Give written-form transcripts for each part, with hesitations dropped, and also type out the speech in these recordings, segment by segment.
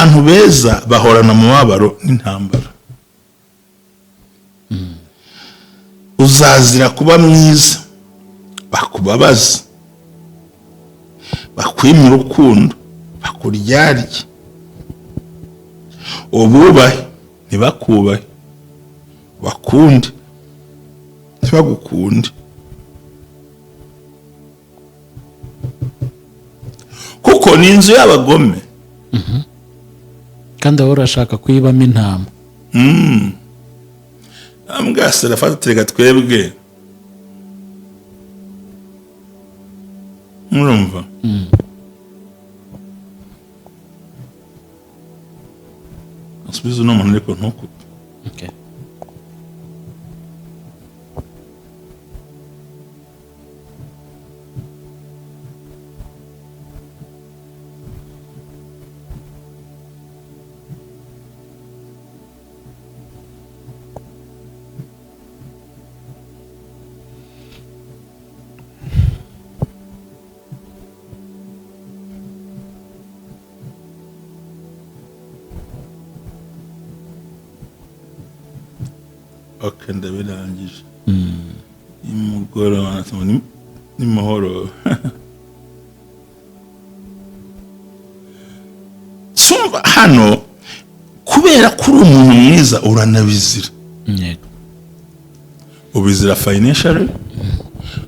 Abantu beza bahorana umubabaro n'intambara. Uzazira kuba mwiza, bakubabaza, bakwima urukundo, bakuryarye, ububahe ntibakubahe, bakunde ntibagukunde, kuko ni inzu y'abagome. Kandi wowe urashaka kuyibamo intama. Mbwa serafata, tereka twebwe, murumva? Asubiza uno muntu, ariko ntukupe. Okay. Ok, ndabirangije. Nimugoroba, nimahoro. Sumva hano, kubera ko uri umuntu mwiza uranabizira. Ubizira financially,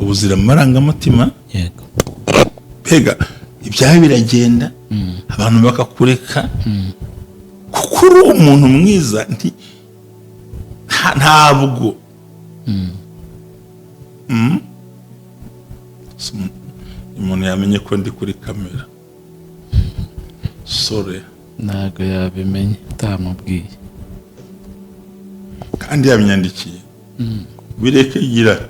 ubuzira amarangamutima. Mbega ibyawe biragenda, abantu bakakureka kuko uri umuntu mwiza. Ntabwo Si umuntu yamenye ko ndi kuri kamera, sore. Ntabwo yabimenye utamubwiye. Kandi yabinyandikiye, bireke gira.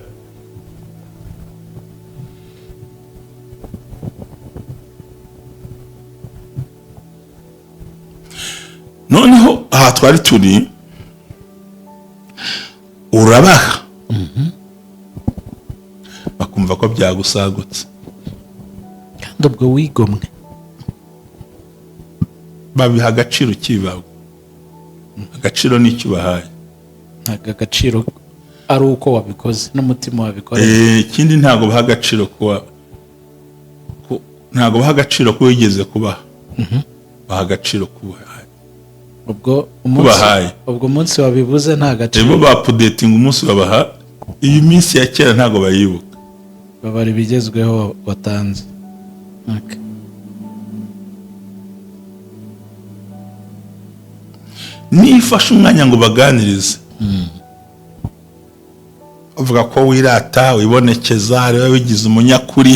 Noneho aha twari turi, urabaha bakumva ko byagusagutse. Kandi ubwo wigomwe. Babiha agaciro ukibaho, agaciro n'icyo ubahaye. Ntabwo agaciro ari uko wabikoze n'umutima wabikoreye. Ikindi, ntabwo baha agaciro kuba ntabwo baha agaciro ko wigeze kubaha, baha agaciro kubahaye. Ubwo umunsi Kubahaye. Ubwo umunsi wabibuze nta gaciro. Bo baupdatinga umunsi babaha, iyi minsi ya kera ntabwo bayibuka. Babara ibigezweho watanze. Okay. Niyo ifashe umwanya ngo baganirize, bavuga ko wirata, wibonekeza, ariwe wigize umunyakuri,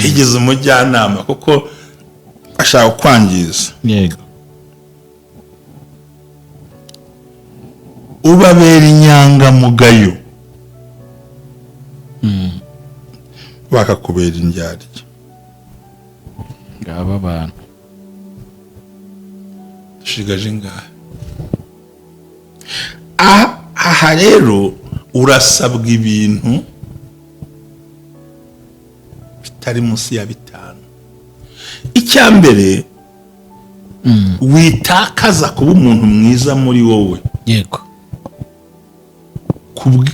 wigize umujyanama, kuko ashaka kwangiza. Ubabera inyangamugayo, bakakubera indyarya. Ngaba abantu. Dushigaje ingahe? Aha rero urasabwa ibintu bitari munsi ya 5. Icya mbere, witakaza kuba umuntu mwiza muri wowe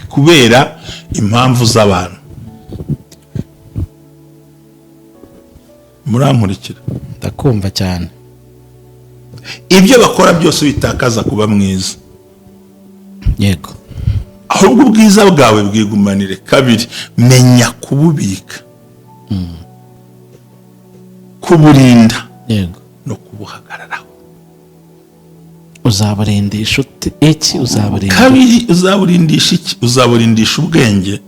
kubera impamvu z'abantu. Murankurikira? Ndakumva cyane. Ibyo bakora byose, witakaza kuba mwiza. Ahubwo ubwiza bwawe bwigumanire. Kabiri, menya kububika, kuburinda no kubuhagararaho. Uzaburindisha iki? Uzaburinda Kabiri, uzaburindisha iki? Uzaburindisha ubwenge,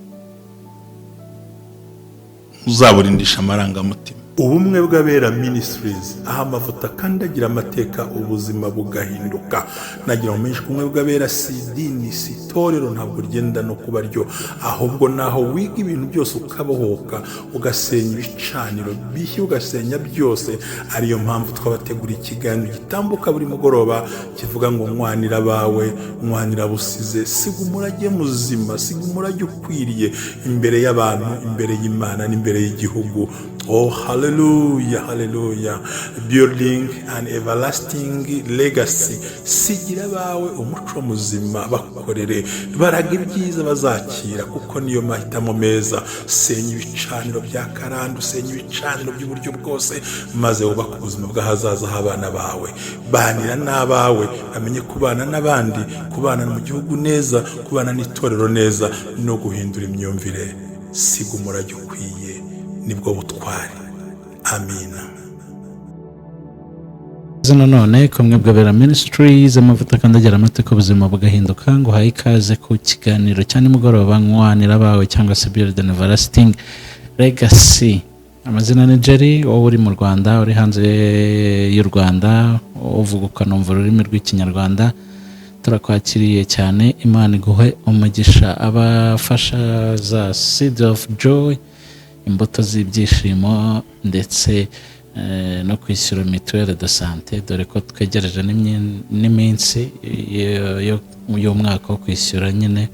uzaburindisha amarangamutima. Ubumwe bw'Abera Ministries, aho amavuta akandagira amateka, ubuzima bugahinduka. Nagira ngo menshi, ubumwe bw'Abera si idini, si itorero, ntabwo ryenda no kuba ryo, ahubwo naho wiga ibintu byose ukabohoka, ugasenya ibicaniro bishya, ugasenya byose. Ariyo mpamvu twabategura ikiganiro gitambuka buri mugoroba kivuga ngo "Nwanira abawe, nwanira busize, siga umurage muzima, siga umurage ukwiriye imbere y'abantu, imbere y'Imana n'imbere y'igihugu." Oh, hallelujah, hallelujah. Building an everlasting legacy. Sigira abawe umuco muzima, bakorere, baraga ibyiza bazakira, kuko niyo mahitamo meza. Senya ibicaniro bya karande, usenya ibicaniro by'uburyo bwose, maze wubake ubuzima bw'ahazaza h'abana bawe. Banira n'abawe, bamenye kubana n'abandi, kubana mu gihugu neza, kubana n'itorero neza, no guhindura imyumvire. Siga umurage ukwiye, nibwo butwari. Amina. Nanone kumwe bwabera Ministries, amavuta akandagira amateka, ubuzima bugahinduka. Ngo uhaye ikaze ku kiganiro cya nimugoroba, nkwanira abawe cyangwa se Build an Everlasting Legacy. Amazina ni Jerry. Wowe uri mu Rwanda, uri hanze y'u Rwanda, uvuga ukanumva ururimi rw'Ikinyarwanda, turakwakiriye cyane. Imana iguhe umugisha. Abafasha za Seed of Joy, imbuto z'ibyishimo, ndetse no kwishyura mutuelle de santé, dore ko twegereje n'iminsi y'umwaka wo kwishyura nyine.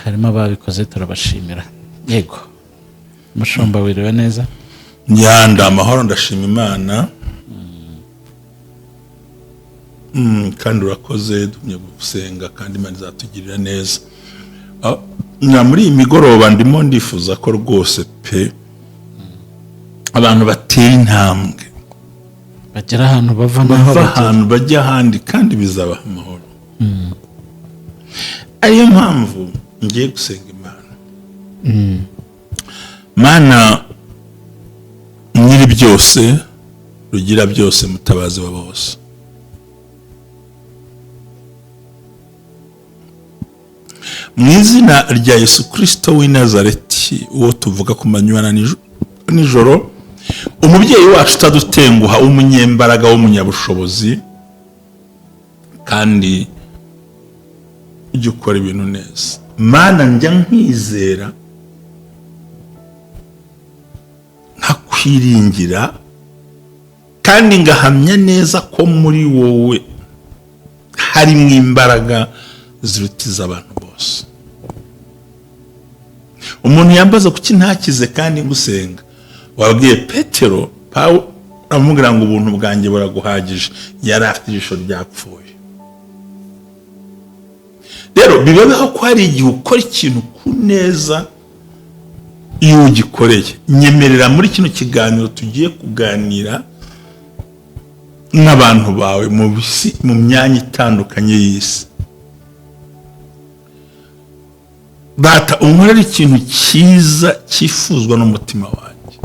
Harimo ababikoze, turabashimira. Yego mushumba, wiriwe neza? Nyanda amahoro, ndashima Imana. Kandi urakoze, dumye gusenga kandi Imana izatugirira neza. Na muri iyi migoroba ndimo ndifuza ko rwose pe abantu batera intambwe, bagera ahantu bava n'aho bava bagera, ahantu bajya ahandi, kandi bizabaha amahoro. Ariyo mpamvu ngiye gusenga Imana. Mana nyiri byose, rugira byose, mutabazi wa bose, mu izina rya Yesu Kirisito w'i Nazareti, uwo tuvuga ku manywa na nijoro, umubyeyi wacu utadutenguha, w'umunyembaraga, w'umunyabushobozi, kandi ujya ukora ibintu neza. Mana, njya nkwizera, nkakwiringira, kandi ngahamya neza ko muri wowe harimo imbaraga ziruta iz'abantu bose. Umuntu yambaza kuki ntakize kandi ngusenga, wabwiye Petero, Pawulo aramubwira ngo ubuntu bwanjye buraguhagije, yari afite ijisho ryapfuye. Rero bibabeho ko hari igihe ukora ikintu ku neza iyo ugikoreye. Nyemerera muri kino kiganiro tugiye kuganira n'abantu bawe mu bisi, mu myanya itandukanye y'isi, Data, unkorere ikintu cyiza cyifuzwa n'umutima wanjye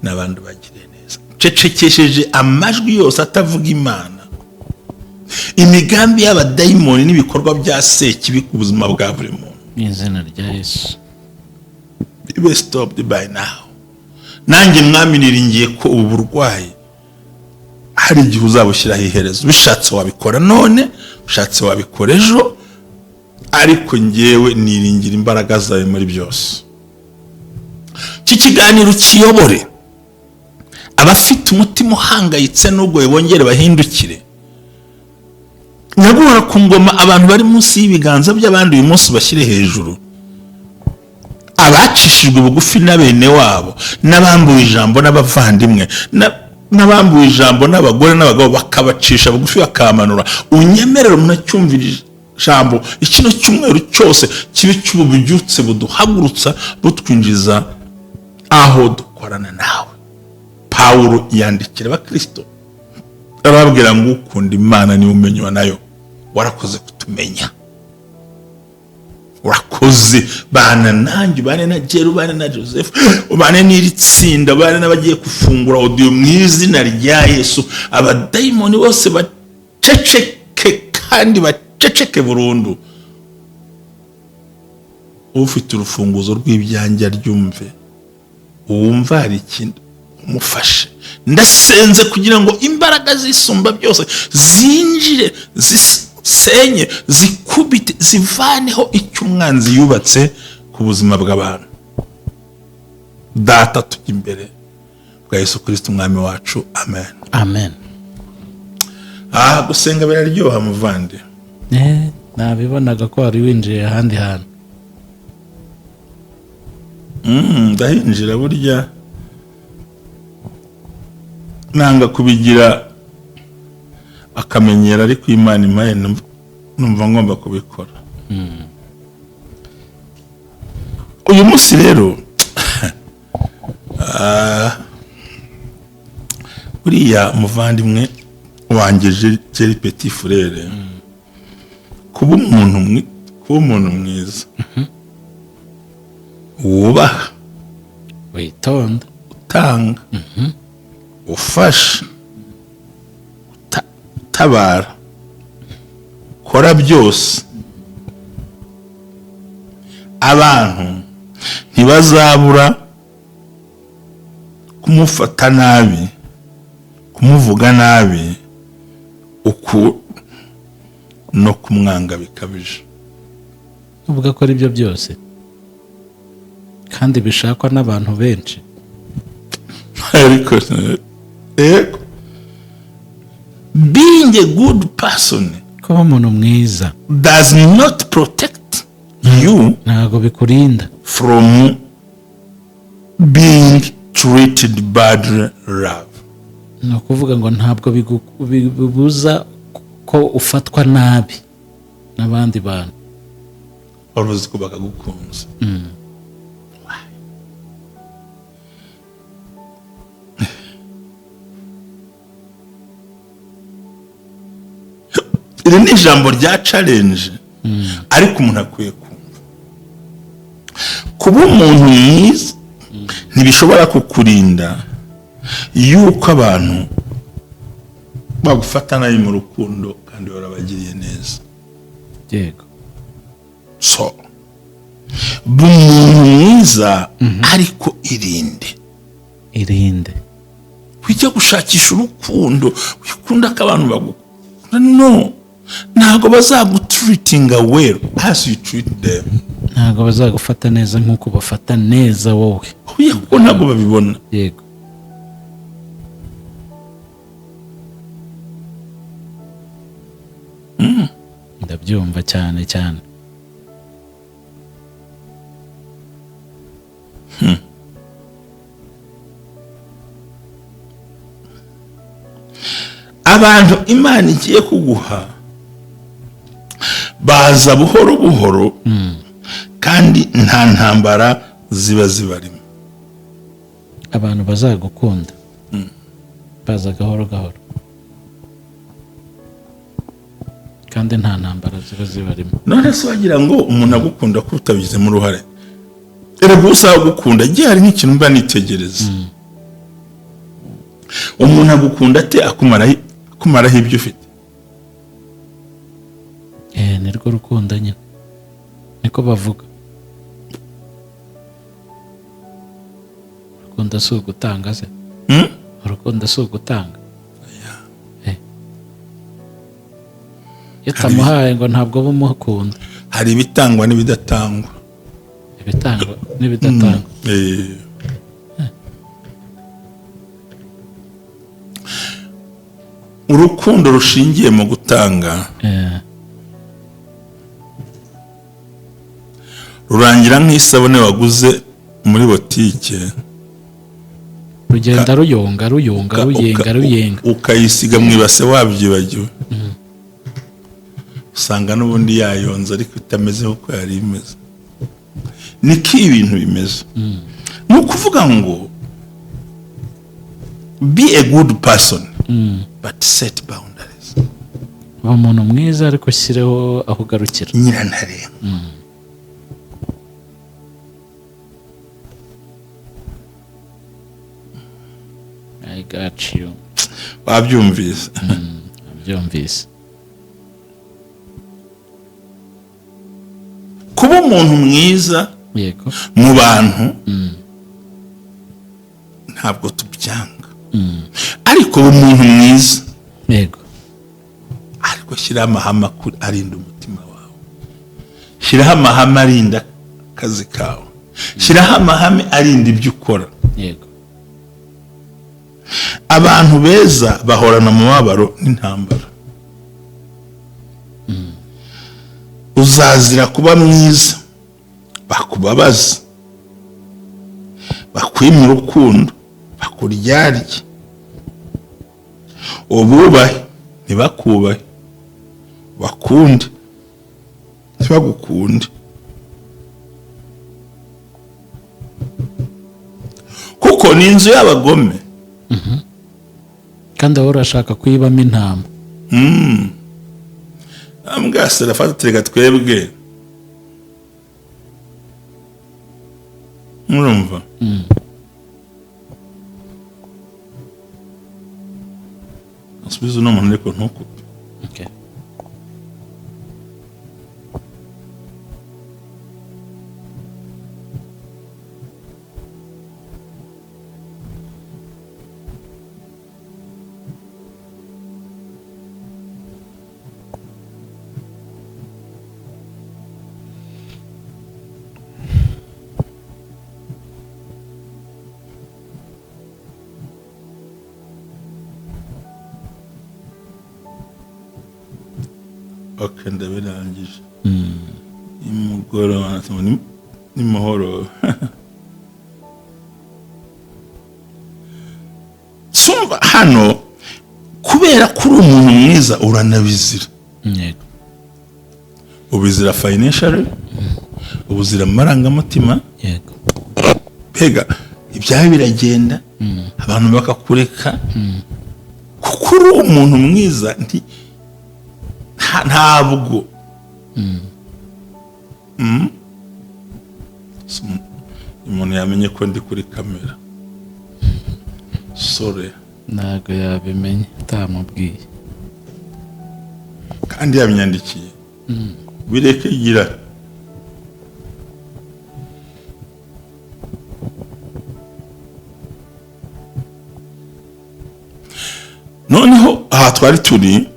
n'abandi bagiriye neza. Cecekesheje amajwi yose atavuga Imana, imigambi y'abadayimoni n'ibikorwa bya sekibi ku buzima bwa buri muntu. Mu izina rya Yesu. Bibe stopped by now. Nanjye Mwami, niringiye ko ubu burwayi hari igihe uzabushyiraho iherezo. Bishatse wabikora none, ushatse wabikora ejo, ariko ngewe niringira imbaraga zawe muri byose. Iki kiganiro kiyobore abafite umutima uhangayitse n'ubwo, bongere bahindukire. Nyagura ku ngoma abantu bari munsi y'ibiganza by'abandi uyu munsi, bashyire hejuru abacishijwe bugufi na bene wabo, n'abambuwe ijambo n'abavandimwe, n'abambuwe ijambo n'abagore n'abagabo, bakabacisha bugufi, bakamanura. Unyemerere umuntu acyumvira ijambo ikino cyumweru cyose kibe cy'ububyutse buduhagurutsa, butwinjiza aho dukorana nawe. Pawulo yandikira Abakirisito arababwira ngo ukunda Imana niwe umenywa nayo. Warakoze kutumenya, urakoze. Bana nanjye, ubane na Jeru, ubane na Joseph, ubane n'iri tsinda, ubane n'abagiye gufungura audio. Mu izina rya Yesu, abadayimoni bose baceceke kandi baceceke burundu. Ufite urufunguzo rw'ibyanjye aryumve, uwumva hari ikindi umufashe. Ndasenze kugira ngo imbaraga zisumba byose zinjire, zisenye, zikubite, zivaneho icyo umwanzi yubatse ku buzima bw'abantu. Data, tujya imbere bwa Yesu Kirisito umwami wacu, amen. Amen. Aha gusenga biraryoha, muvandi. Nabibonaga ko wari winjiye ahandi hantu. Ndahinjira burya nanga kubigira akamenyero, ariko Imana impaye numva ngomba kubikora. Uyu munsi rero, buriya muvandimwe wanjye Jerry, petit frère, kuba umuntu mwiza wubaha, witonda, utanga, ufasha, utabara, ukora byose, abantu ntibazabura kumufata nabi, kumuvuga nabi, uku no kumwanga bikabije. Uvuga ko ari byo byose kandi bishakwa n'abantu benshi. Ariko yego, being a good person kuba umuntu mwiza does not protect you ntabwo bikurinda from being treated bad love. Ni ukuvuga ngo ntabwo bibuza ko ufatwa nabi n'abandi bantu. Wari uzi ko bakagukunze. Why? Iri ni ijambo rya challenge, ariko umuntu akwiye kumva: kuba umuntu mwiza ntibishobora kukurinda yuko abantu bagufata nabi mu rukundo kandi warabagiriye neza. So ba umuntu mwiza, ariko irinde. Irinde. Ujya gushakisha urukundo, wikunda ko abantu bagukunda. No, ntabwo bazagutreatinga well as you treat them. Ntabwo bazagufata neza nk'uko bafata neza wowe. Oya, kuko ntabwo babibona. Ndabyumva cyane cyane. Abantu Imana igiye kuguha baza buhoro buhoro, kandi nta ntambara ziba zibarimo. Abantu bazagukunda baza gahoro gahoro kandi nta ntambara ziba zibarimo. None se wagira ngo umuntu agukunda ko utabigizemo uruhare? Erega usaba gukunda igihe hari nk'ikintu mba nitegereza: umuntu agukunda ate akumaraho ibyo ufite? Eh, ni rwo rukundo nyine, niko bavuga. Urukundo si ugutanga se? Hmm? Urukundo si ugutanga? Eh. Iyo utamuhaye ngo ntabwo uba umukunda. Hari ibitangwa n'ibidatangwa. Ibitangwa n'ibidatangwa. Eh. Urukundo rushingiye mu gutanga rurangira nk'isabune waguze muri botike. Rugenda ruyonga, ruyonga, ruyenga, ruyenga. Ukayisiga mu ibase wabyibagiwe, usanga n'ubundi yayonze ariko itameze nk'uko yari imeze. Niko ibintu bimeze. Ni ukuvuga ngo be a good person, but set boundaries. Uba umuntu mwiza ariko ushyireho aho ugarukira. Nyirantarengwa. I got you. Wabyumvise? Abyumvise. Kuba umuntu mwiza mu bantu ntabwo tubyanga, ariko uba umuntu mwiza, ariko shyiraho amahame arinda umutima wawe, shyiraho amahame arinda akazi kawe, shyiraho amahame arinda ibyo ukora. Abantu beza bahorana umubabaro n'intambara. Uzazira kuba mwiza bakubabaza. Bakwimye urukundo, bakuryarye. Ububahe, ntibakubahe. Bakunde, ntibagukunde. Kuko ni inzu y'abagome. Kandi wowe urashaka kuyibamo intama. Ambwa serafata, tereka twebwe, murumva? Asubiza uno muntu, ariko ntukupe. Okay. Ok, ndabirangije. Nimugoroba, nimahoro. Sumva hano, kubera ko uri umuntu mwiza, uranabizira. Ubizira financially, ubuzira amarangamutima. Mbega ibyawe biragenda, abantu bakakureka kuko uri umuntu mwiza. Ntabwo umuntu yamenye ko ndi kuri kamera, sorry. Ntabwo yabimenye utamubwiye. Kandi yabinyandikiye, bireke gira. Noneho aha twari turi,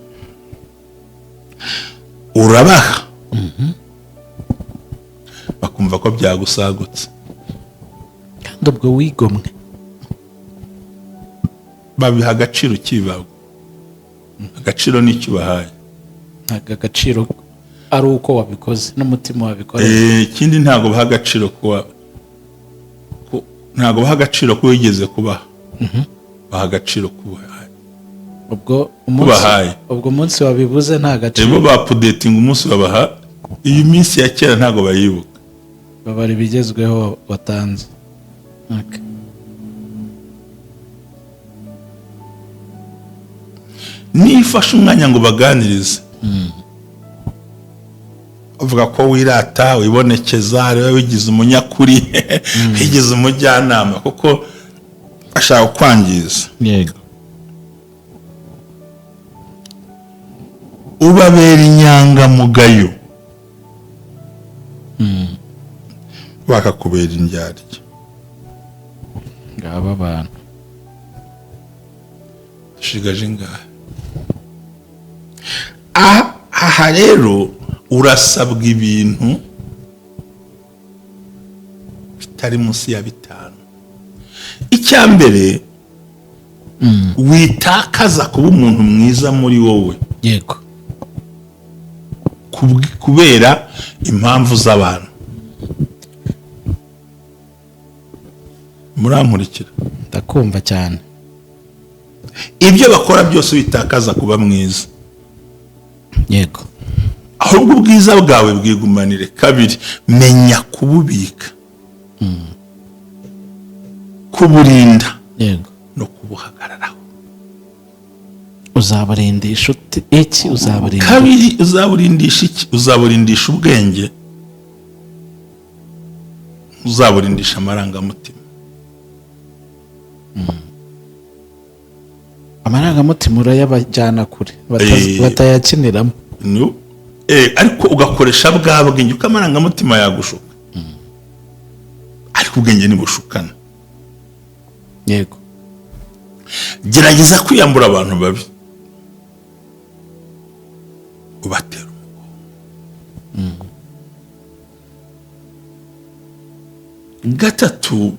urabaha, bakumva ko byagusagutse. Kandi ubwo wigomwe. Babiha agaciro kibagwa, agaciro n'icyo ubahaye. Ntabwo agaciro ari uko wabikoze n'umutima wabikoze. Ikindi, ntabwo baha agaciro kuba ntabwo baha agaciro ko wigeze kubaha, baha agaciro kubahaye. Ubwo umunsi Kubahaye. Ubwo umunsi wabibuze nta gaciro. Bo baupdatinga umunsi babaha, iyi minsi ya kera ntabwo bayibuka. Babara ibigezweho watanze. Okay. Niyo ufashe umwanya ngo baganirize, uvuga ko wirata, wibonekeza, ariwe wigize umunyakuri, wigize umujyanama, kuko ashaka kwangiza. Ubabera inyangamugayo, bakakubera indyarya. Ngaba abantu. Dushigaje ingahe aha? Rero urasabwa ibintu bitari munsi ya 5. Icya mbere, witakaza kuba umuntu mwiza muri wowe kubera impamvu z'abantu. Murankurikira? Ndakumva cyane. Ibyo bakora byose, witakaza kuba mwiza. Ahubwo ubwiza bwawe bwigumanire. Kabiri, menya kububika, kuburinda no kubuhagararaho. Uzabarindisha iki? Uzabarinda Kabiri, uzaburindisha iki? Uzaburindisha ubwenge, uzaburindisha amarangamutima. Amarangamutima urayabajyana kure, batayakiniramo. Ariko ugakoresha bwa bwenge, uko amarangamutima yagushuka, ariko ubwenge ntibushukana. Gerageza kwiyambura abantu babi ubatera umugongo. Gatatu,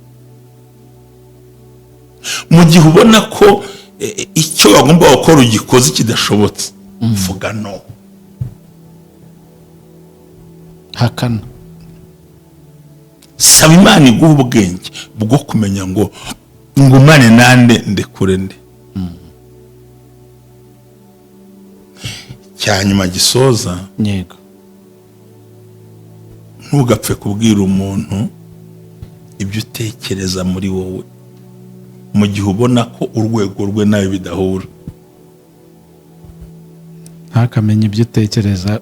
mu gihe ubona ko icyo bagomba gukora ugikoze kidashobotse, vuga no. Hakana. Saba Imana iguha ubwenge bwo kumenya ngo ngumane nande, ndekure nde. Cya nyuma gisoza, ntugapfe kubwira umuntu ibyo utekereza muri wowe mu gihe ubona ko urwego rwe nawe bidahura. Ntakamenye ibyo utekereza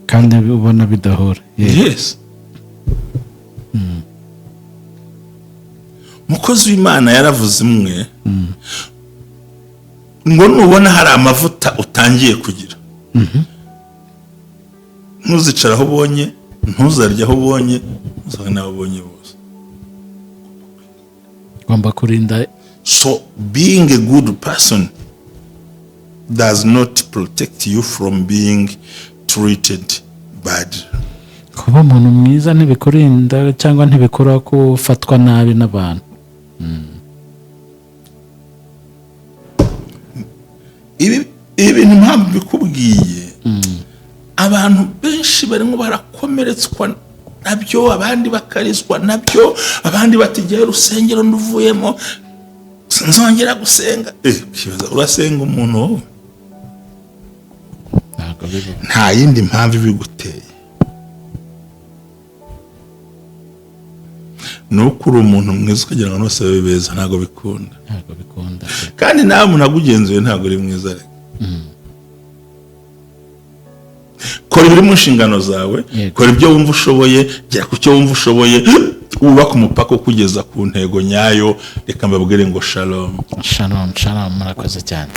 kandi ubona bidahura. Yego. Yes, umukozi w'Imana yaravuze imwe ngo nubona hari amavuta utangiye kugira, ntuzicara aho ubonye, ntuzarye aho ubonye, ntuzabone n'abo ubonye bose. Ugomba kurinda. So being a good person does not protect you from being treated bad. Kuba umuntu mwiza ntibikurinda cyangwa ntibikura ko ufatwa nabi n'abantu. Ibi bintu, impamvu bikubwiye, abantu benshi barimo barakomeretswa nabyo, abandi bakarizwa nabyo, abandi bati: "Urusengero nduvuyemo, nzongera gusenga." Ukibaza, urasenga umuntu wowe? Ntabwo bibaho. Nta yindi mpamvu ibiguteye, ni uko uri umuntu mwiza, ukagira ngo bose babe beza. Ntabwo bikunda. Ntabwo bikunda pe. Kandi nawe umuntu agugenzuye, ntabwo uri mwiza. Reka, kora ibiri mu nshingano zawe. Kora ibyo wumva ushoboye, gera ku cyo wumva ushoboye, wubake umupaka ukugeza ku ntego nyayo. Reka mbabwire ngo shalom. Shalom, shalom, murakoze cyane.